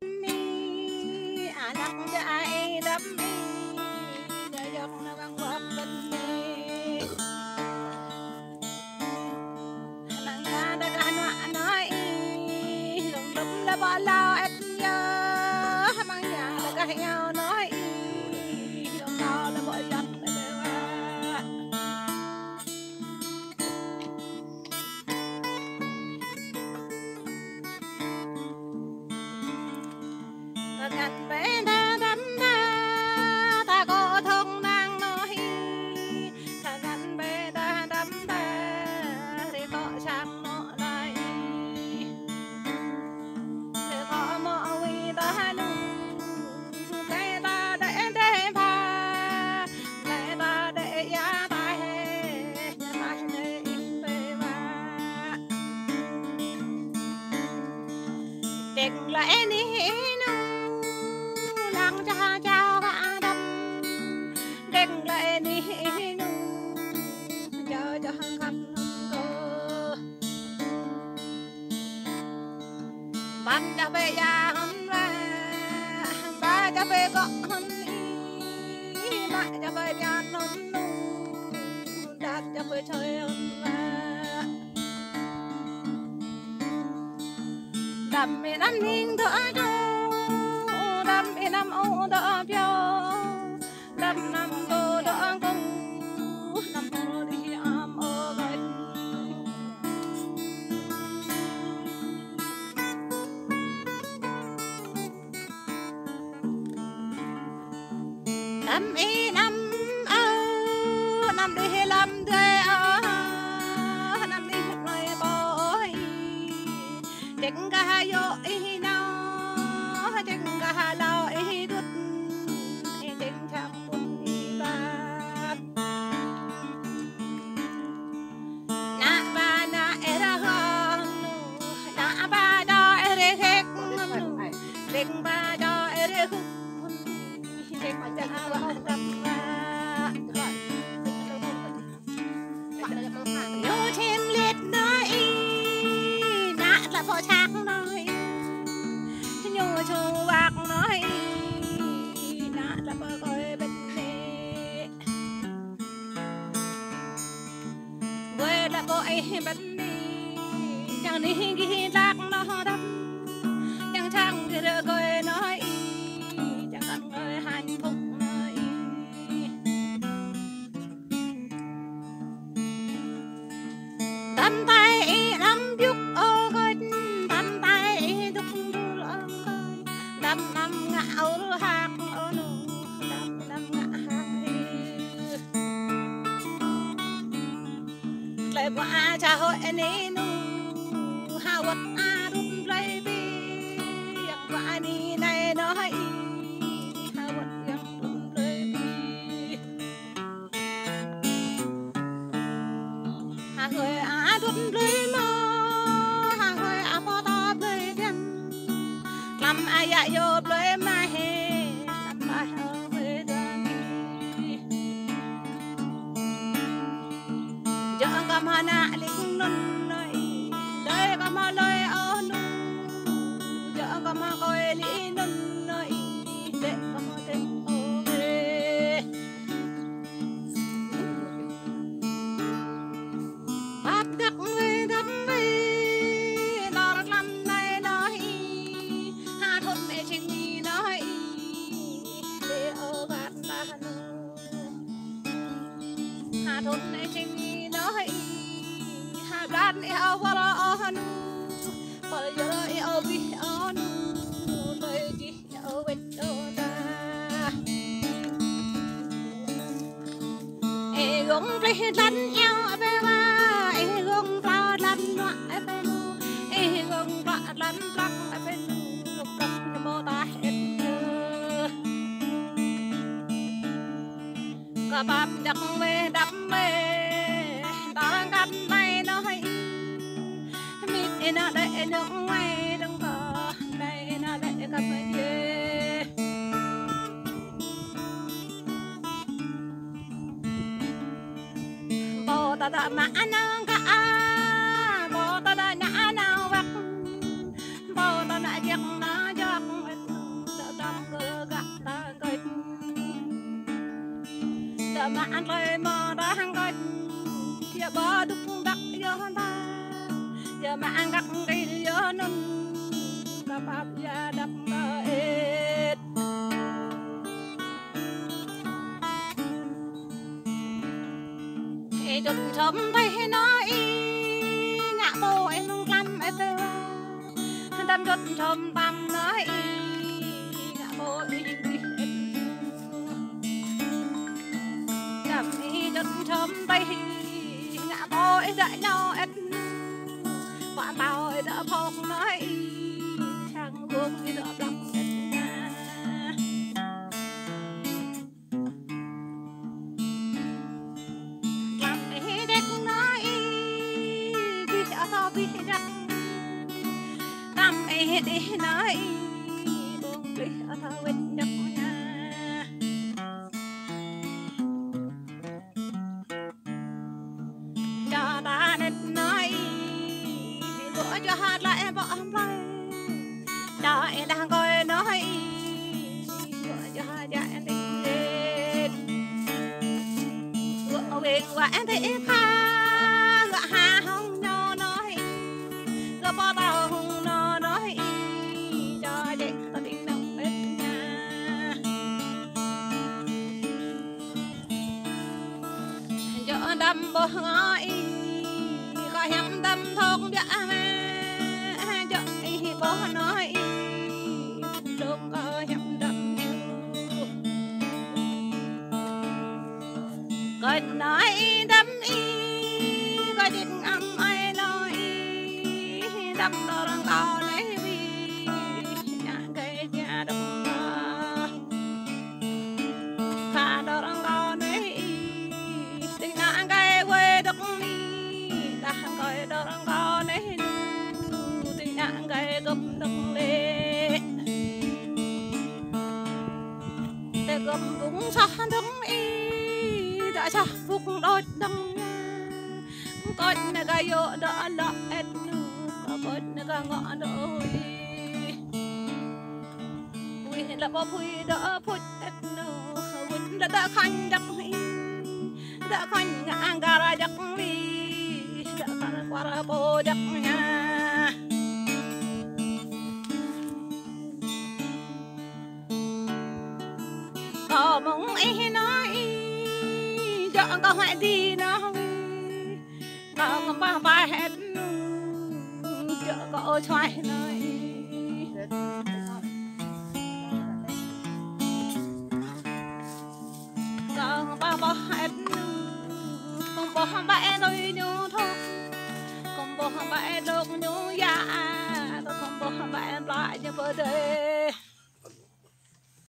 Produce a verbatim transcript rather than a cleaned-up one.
Ni, anăk jai dăm ni, jai jok na bang wap bơni. Hmang ya dagah anăk nai, lŏng lŏm la bă lao et ya. Hmang ya dagah iâu nai, lŏng lao la bă yăn la bă wa. Tơngăn bê đa đăm đa, ta kơ thong nang nô hi. Tơngăn bê đa đăm đa, rê kơ sang nô lai. Rê kơ mơ wi ta nu, bê ta đê đê ba. Lĕ ta đê ya ta he, ya ta he ih pê wa. Đĕng lĕ ni nu, lăng čah čao wa đăm. Đĕng lĕ ni nu, čao čao khăm khăm kơ. Băm čah pê ya hăn wa, ba čah pê kŏ hăn i, mă čah pê yan hăn nu, đăp čah pê čơi hăn wa. Đăm i đăm ning dŏ čô, đăm i đăm ôh dŏ pio. Đăm năm kơ dŏ kông, năm kơ đi am ơ găt. Năm i năm ơ, năm đi lăm dê ơ, năm đi lơi bơi. Đĕng gah yô ih nao, đĕng gah lao ih dŭt, đĕng čang ƀun ih ƀă. Nă ba nă ih rơhŏn nu, nă ba đơ ih rơhek nu, đĕng ba đơ ih rơhŭk nu, đĕng ba đơ ih rơhŭk nu. Ñu čem lĕt nai, nă tla pô čang nai. Ñu ču wak nai, nă tla pô kơi bĕt nê. Bơi tla pô ih bĕt nê. Čang ni gih tlak nô đăm. Čang čang gih rơ kơi nai. Čang kăn kơi hanh phŭk nai. Tăn tai ih đăm biŭk ơ gơ̆t, tăn tai ih dŭk dul ơ gơ̆t, đăm năm ngă ur hak ơ nu, đăm năm ngă hak ih. Tơlơi ƀuă čah hơi ni nu, ha wơ̆t arŭn blơi bi, yang ƀuă ni nai nô hơi, ha wơ̆t yang arŭn blơi bi. Ha hơi a dŭt blơi mơ, ha hơi a pô ta blơi đen. Tlam a ya yô blơi ma he, tlam ma hơi blơi đen. Jơ̆ kơ ma nă ling nun nai, đơi kơ ma lơi ơ nu. Jơ̆ kơ ma kơi li nun nai, đĕ kơ ma đĕ ơ. Bap dăk wê dăk wê, nor tlam nai nai, ha thŭn ê čing ni nai, lê ơ bap ta nu. Ha thŭn ê čing ni nai, ha blan ê ơ wơr ơ nu, pơl yơr ê ơ bih ơ nu, lơi jih Ơ wĕt ơ ta. Ê gong plih lăn iâu ơ bê wa, ê gong pla lăn nuă ơ bê nu, ê gong pla lăn plak ơ bê nu, lŭk plak nơ bô ta ê bê. Kơ bap dăk wê dăk wê, ta răng kăn nai nơ hơi. Mĭt ê nă đĕ ê nơ wê dăng kơ, đĕ ê nă đĕ ê kă mơ yê. Bô ta đă mă anăng kă a, bô ta đă nă anăng wăk, bô ta đă jek nă jek. Mă ăn tơlơi mơ̆ rah hăng kơt, yua ƀă dŏ dăk yua hơnta, yua mă ăn găk kơ yua nun, kơ pap yua dăp kơ ĕt. Ih dŏ thơm tơlơi nao ih, ngă pô ih mơ̆ng tlam ĕt. Dăm dŏ thơm tlam nao ih, ngă pô ih ƀuh ĕt. Dăm ih dŏ thơm tơlơi, ngă pô ih dŏ nao ĕt. Pă tao ih dŏ phŏk nao ih, sang gông ih dŏ blŏng ĕt. Tlam ih dĕk nao ih, bih atâo bih dăk. Tlam ih đih nao ih, ƀơ̆ng plih atâo wĭt dăk ña. Čar ta anet nao ih, ƀô̆ čar ta ih ƀô̆ amplai. Čar ih đah kơi nao ih, ƀô̆ čar ta ih đih. Ƀô̆ weng wa ih đih pha, ƀô̆ ha hŏng ñu nao ih, ƀô̆ pơtao hŏng ñu nao ih, čar jĕ ta đing nao ĕt ña. Djơ̆ dăm ƀô̆ ngă ih, kơ hiam dăm thŏk biă mă. Djơ̆ ih ƀô̆ nao ih, dŏng kơ hiam dăm ñu. Kơ nao ih dăm ih, kơ đĭt ăm ai nao ih, dăm dơ̆ng kơ nao ih, ñă gơi ñă dŏng kơ. Kơ dơ̆ng kơ nao ih, tĭng ngă gơi wơi dŏng ih, đah kơi dơ̆ng kơ nao ih, tĭng ngă gơi gŏp dŏng lĕ. Tơ gŏp bŭng soh dŏng ih, đah soh bŭng đôč dŏng. Kơt nao gah yŏ dŏ lŏ ĕt ñu, kơt nao gah ngŏ dŏ ih. Wih lăp ƀu phui dŏ phuč ĕt ñu, wih lăp dŏ khăn dăk ih. Dŏ khăn ngă gah ra dăk ih, dŏ khăn kwar pô dăk ña. Kơ mơ̆ng ih nao ih, djơ̆ kơ huăi đĭ nao ih. Kơ kơmpah ƀai ĕt ñu, djơ̆ kơ ôč huăi nao ih. Kơ kơmpah ƀai ĕt ñu, kơmpah ƀai ĕt tui ñu thŏk. Kơmpah ƀai ĕt dŏng ñu yă, kơmpah ƀai ĕt plă ñu pơdơi.